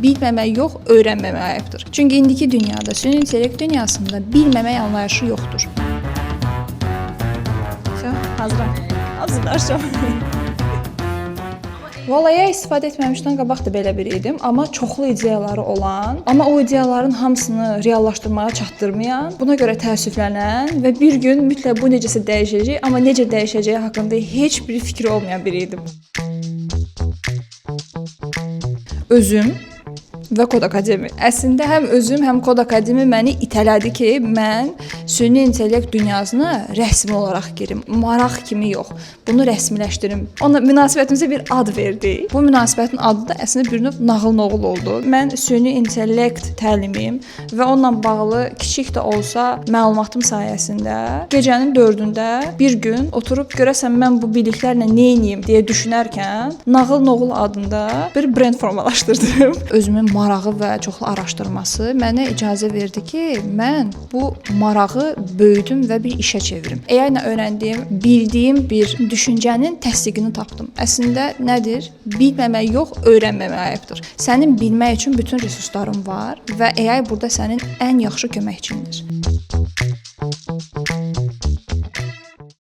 Bilməmək yox, öyrənməmək ayıbdır. Çünki indiki dünyada, süni intellekt dünyasında bilməmək anlayışı yoxdur. Vso, hazıram. Hazırlaşım. Vallahi istifadə etməmişdən qabaq da belə biri idim, amma çoxlu ideyaları olan, amma o ideyaların hamısını reallaşdırmağa çatdırmayan, buna görə təəssüflənən və bir gün mütləq bu necəsə dəyişəcək, amma necə dəyişəcəyi haqqında heç bir fikri olmayan biri idim. Özüm və Kod Akademi. Əslində həm özüm, həm Kod Akademi məni itələdi ki, mən süni intellekt dünyasına rəsmi olaraq girim. Maraq kimi yox. Bunu rəsmiləşdirim. Ona münasibətimizə bir ad verdik. Bu münasibətin adı da əslində bir növ nağıl-noğul oldu. Mən süni intellekt təlimim və onunla bağlı kiçik də olsa məlumatım sayəsində gecənin 4-ündə bir gün oturub görəsən mən bu biliklərlə nə edeyim deyə düşünərkən nağıl-noğul adında bir brend formalaşdırdım. Özümün marağı və çoxlu araşdırması mənə icazə verdi ki, mən bu marağı böyüdüm və bir işə çevirim. AI ilə öyrəndiyim, bildiyim bir düşüncənin təsdiqini tapdım. Əslində nədir? Bilməmək yox, öyrənməmək ayıbdır. Sənin bilmək üçün bütün resursların var və AI burada sənin ən yaxşı köməkçindir.